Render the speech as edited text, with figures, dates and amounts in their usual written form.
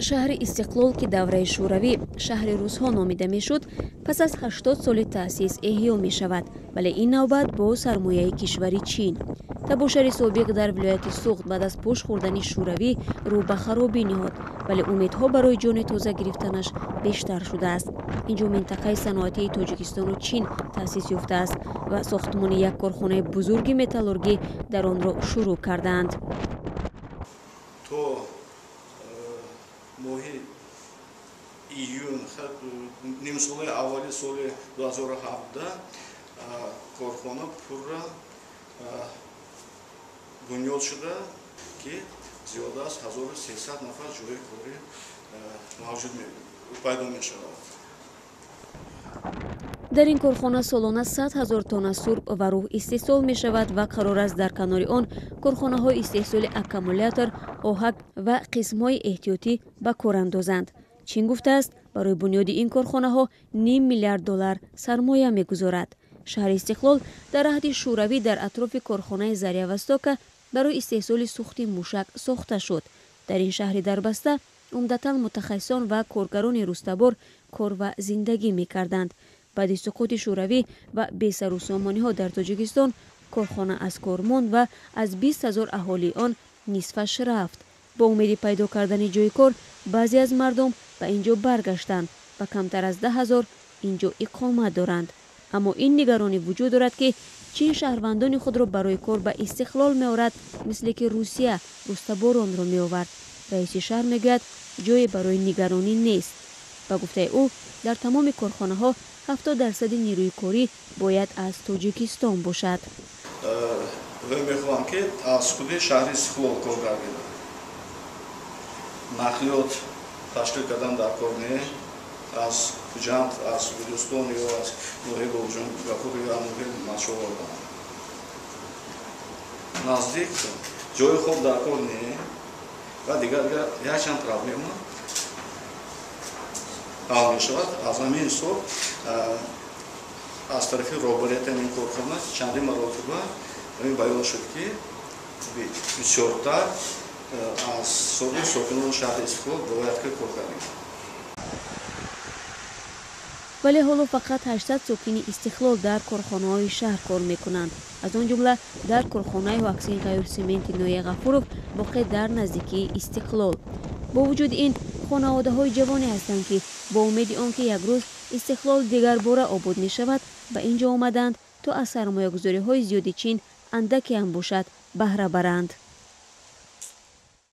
Шаҳри Истиқлол, ки давраи Шӯравӣ шаҳри русҳо номида мешуд, пас аз 80 соли таъсис эҳё мешавад, вале ин навбат бо сармояи кишвари Чин. Табошари собиқ дар вилояти Суғд баъд аз пӯш хӯрдани Шӯравӣ рӯ ба харобӣ ниҳод, вале умедҳо барои ҷони тоза гирифтанаш бештар шудааст. Инҷо минтақаи саноатии Тоҷикистону Чин таъсис ёфтааст ва сохтмони як корхонаи бузурги металлургӣ дар онро шурӯъ кардаанд. То моҳи июн нимсолаи аввали соли 2017 корхона пурра бунёд шуда, ки зиёда аз 1300 нафар ҷои корӣ мавҷуд пайдо мешавад. Дар ин корхона солона 100 ҳазор тонна сурб ва рӯҳ истеҳсол мешавад ва қарор аст дар канори он корхонаҳои истеҳсоли аккумулятор, оҳак ва қисмҳои эҳтиётӣ ба кор андозанд. Чин гуфтааст, барои бунёди ин корхонаҳо ним миллиард доллар сармоя мегузорад. Шаҳри Истиқлол дар аҳди Шӯравӣ дар атрофи корхонаи Заря Востока барои истеҳсоли сӯхти мушак сохта шуд. Дар ин шаҳри дарбаста умдатан мутахассисон ва коргарони рустабор кор ва зиндагӣ мекарданд. Баъди суқути Шӯравӣ ва бесарусомониҳо дар Тоҷикистон корхона аз кор монд ва аз 20 ҳазор аҳолии он нисфаш рафт. Бо умеди пайдо кардани ҷои кор баъзе аз мардум ба ин ҷо баргаштанд ва камтар аз 10 ҳазор ин ҷо иқомат доранд. Аммо ин нигаронӣ вуҷуд дорад, ки Чин шаҳрвандони худро барои кор ба Истиқлол меорад, мисле ки Русия рустаборонро меовард. Раиси шаҳр мегӯяд, ҷое барои нигаронӣ нест. Ба гуфтаи ӯ, дар тамоми корхонаҳо 70% нерӯи корӣ бояд аз Тоҷикистон бошад. Мехоҳам, ки аз худи шаҳри Истиқлол кор гардида, нақлиёт ташкил кардан дар кор не, аз Хуҷанд, аз Гулистон ё аз ноҳияи Бобоҷон Гафуров ё ноҳияи Мачо овардан наздик, ҷои хоб дар кор не ва дигар дигар якчанд проблема ҳал мешавад. Аз ҳамин ҳисоб аз тарафи роҳбарияти ин корхона чандин маротиба ҳамин баён шуд, ки бисёртар аз собиқ сокинони шаҳри Истиқлол бояд ки кор кардем. Вале ҳоло фақат 800 сокини Истиқлол дар корхонаҳои шаҳр кор мекунанд, аз он ҷумла дар корхонаи ваксин ғайрсементи ноҳияи Ғафуров, воқеъ дар наздикии Истиқлол. Бо вуҷуди ин, хонаводаҳои ҷавоне ҳастанд, ки бо умеди он ки як рӯз Истиқлол дигарбора обод мешавад, ба ин ҷо омаданд, то аз сармоягузориҳои зиёди Чин андаке ҳам бошад баҳра баранд.